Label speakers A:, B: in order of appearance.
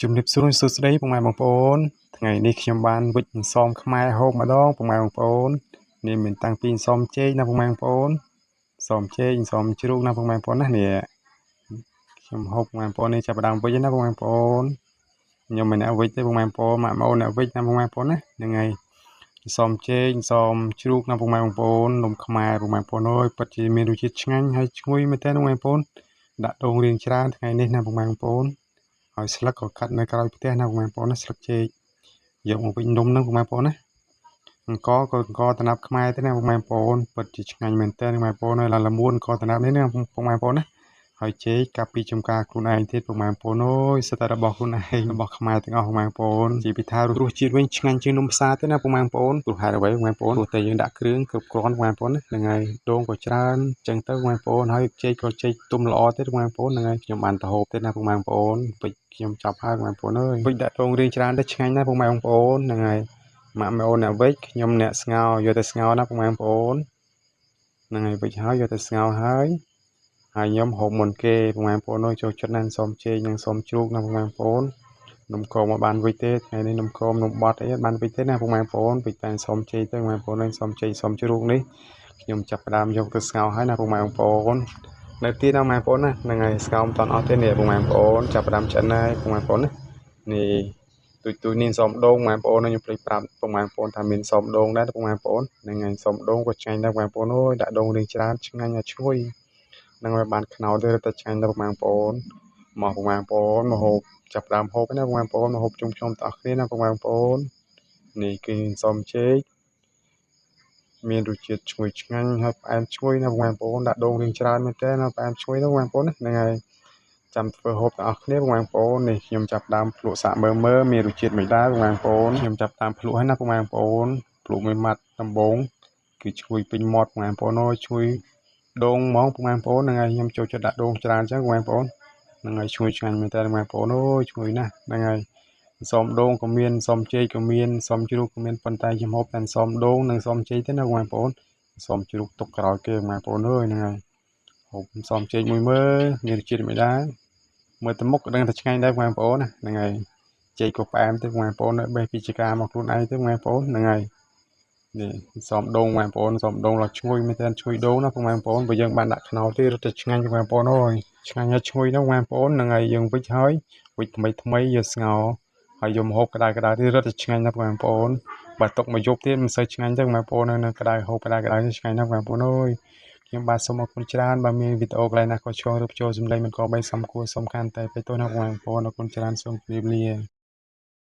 A: ជំរាបសួរសួស្តីពុកម៉ែបងប្អូនថ្ងៃនេះខ្ញុំបានវិចអន្សមខ្មែរហូបម្ដងពុកម៉ែបងប្អូននេះមានតាំងពីអន្សមចេកណាពុកម៉ែបងប្អូនអន្សមចេកអន្សមជ្រូកណាពុកម៉ែបងប្អូនណានេះខ្ញុំហូបពុកម៉ែបងប្អូននេះចាប់ផ្ដើមវិចណាពុកម៉ែបងប្អូនខ្ញុំមិនអ្នកវិចទេពុកម៉ែបងប្អូនម៉ាក់ម៉ូនអ្នកវិចណាពុកម៉ែបងប្អូនណាហ្នឹងហើយអន្សមចេកអន្សមជ្រូកណាពុកម៉ែបងប្អូននំខ្មែរពុកម៉ែបងប្អូនអើយពិតជាមានរសជាតិឆ្ងាញ់ហើយឈ្ងុយមែនទែនពុកម៉ែបងប្អូនដាក់ដូងរៀងច្រើនថ្ងៃនេះណាពុកម៉ែបងប្អូនហើយស្លឹកក៏កាត់នៅក្រោយផ្ទះណាពុកម៉ែបងប្អូនណាស្លឹកចេកយកមកវិញនំហ្នឹងពុកម៉ែបងប្អូនណាអង្ករក៏អង្ករតំណាប់ខ្មែរទេណាពុកម៉ែបងប្អូនពិតជាឆ្ងាញ់មែនទែនពុកម៉ែបងប្អូនហើយឡាល្មួនអង្ករតំណាប់នេះណាពុកម៉ែបងប្អូនណាហើយចេកកាប់ពីចំការខ្លួនឯងទៀតពុកម៉ែបងប្អូនអើយសិតតែរបស់ខ្លួនឯងរបស់ខ្មែរទាំងអស់ពុកម៉ែបងប្អូនជាពិថារសជាតិវិញឆ្ងាញ់ជាងនំផ្សារទេណាពុកម៉ែបងប្អូនព្រោះហេតុអ្វីពុកម៉ែបងប្អូនព្រោះតែយើងដាក់គ្រឿងគ្រប់គ្រាន់ពុកម៉ែបងប្អូនណាហ្នឹងហើយដូងក៏ច្រើនចឹងទៅពុកម៉ែបងប្អូនហើយចេកក៏ចេកទុំល្អទេពុកម៉ែបងប្អូនហ្នឹងហើយខ្ញុំបានទៅហូបទេណាពុកម៉ែបងប្អូនពេចខ្ញុំចាប់ហើយពុកម៉ែបងប្អូនអើយពេចដាក់ដូងរៀងច្រើនទៅឆ្ងាញ់ណាស់ពុកម៉ែបងប្អូនហ្នឹងហើយម៉ាក់ម៉ែអូនអ្នកវិចខ្ញុំអ្នកស្ងោយកទៅស្ងោណាពុកម៉ែបងប្អូនហ្នឹងហើយវិចហើយយកទៅស្ងោហើយហើយខ្ញុំហូបមុនគេពុកម៉ែបងប្អូនអើយចូលចិត្តណាស់សុំចេកនិងសុំជ្រូកណាពុកម៉ែបងប្អូននំគមមកបានវិចទេថ្ងៃនេះនំគមនំបត់អីបានវិចទេណាពុកម៉ែបងប្អូនវិចតែសុំចេកទៅពុកម៉ែបងប្អូនអើយសុំចេកសុំជ្រូកនេះខ្ញុំចាប់ផ្ដើមយកទៅស្ងោហើយណាពុកម៉ែបងប្អូននៅទីណាម៉ែបងប្អូនណាហ្នឹងហើយស្ងោមិនតាន់អស់ទេនេះពុកម៉ែបងប្អូនចាប់ផ្ដើមឆ្អិនហើយពុកម៉ែបងប្អូនណានេះទូចទូចនេះសំដូងម៉ែបងប្អូនខ្ញុំភ្លេចប្រាប់ពុកម៉ែបងប្អូនថាមានសំដូងដែរពុកម៉ែបងប្អូនហ្នឹងហើយសំដូងក៏ឆ្ងាញ់ដែរពុកម៉ែបងប្អូនអើយដាក់ដូងរៀងច្រើនឆ្ងាញ់ហើយឈ្ងុយហ្នឹងហើយបានខ្នោទៅតែឆ្ងាញ់ដល់ពុកម៉ែបងប្អូនមកពុកម៉ែបងប្អូនមកហូបចាប់ដើមហូបណាពុកម៉ែបងប្អូនមកហូបជុំខ្ញុំទាំងអស់គ្នាណាពុកម៉ែបងប្អូននេះគឺសំចេកមានរសជាតិឈ្ងុយឆ្ងាញ់ហើយផ្អែមឈ្ងុយណាពុកម៉ែបងប្អូនដាក់ដូងរៀងច្រើនមែនទែនណាផ្អែមឈ្ងុយណាពុកម៉ែបងប្អូនណាហ្នឹងហើយចាំធ្វើហូបទាំងអស់គ្នាពុកម៉ែបងប្អូននេះខ្ញុំចាប់ដើមភ្លក់សាកមើលមើលមានរសជាតិមិនដែរពុកម៉ែបងប្អូនខ្ញុំចាប់តាមភ្លក់ហើយណាពុកម៉ែបងប្អូនភ្លក់មួយម៉ាត់ដំបងគឺឈ្ងុយពេញមាត់ពុកម៉ែបងប្អូនអើយឈ្ងុយដូងហ្មងពុកម៉ែបងប្អូនហ្នឹងហើយខ្ញុំចូលចិត្តដាក់ដូងច្រើនអញ្ចឹងពុកម៉ែបងប្អូនហ្នឹងហើយឈ្ងុយឆ្ងាញ់មែនតើបងប្អូនអើយឈ្ងុយណាស់ហ្នឹងហើយសំដូងក៏មានសំចេកក៏មានសំជ្រូកក៏មានប៉ុន្តែខ្ញុំហូបតែសំដូងនិងសំចេកទេណាបងប្អូនសំជ្រូកទុកក្រោយគេបងប្អូនអើយហ្នឹងហើយហូបសំចេកមួយមើលមានរសជាតិមិនដែរមើលទៅមុខក៏ដឹងថាឆ្ងាញ់ដែរបងប្អូនណាហ្នឹងហើយចេកក៏ផ្អែមទេបងប្អូនបេះពីចកាមកខ្លួនឯងទេបងប្អូនហ្នឹងហើយនេះសំដូងបងប្អូនសំដូងឡើងឈ្ងុយមែនទែនឈ្ងុយដូងណាបងប្អូនបើយើងបានដាក់ខ្នោទេរត់តែឆ្ងាញ់បងប្អូនអើយឆ្ងាញ់ហើយឈ្ងុយណាបងប្អូនហ្នឹងហើយយើងវិចហើយវិចថ្មីថ្មីយកស្ងោហើយយកមកហូបក្តៅក្តៅទៀតរត់តែឆ្ងាញ់ណាស់បងប្អូនបើទុកមកយប់ទៀតមិនសូវឆ្ងាញ់ទេបងប្អូននៅក្តៅហូបក្តៅក្តៅឆ្ងាញ់ណាស់បងប្អូនអើយខ្ញុំបាទសូមអរគុណច្រើនបើមានវីដេអូកន្លែងណាក៏ឆ្លងឬចូលសម្លេងមិនក៏បីសំគួរសំខាន់តែពេលទោសណាបងប្អូនអរគុណច្រើនសូមជម្រាបលា។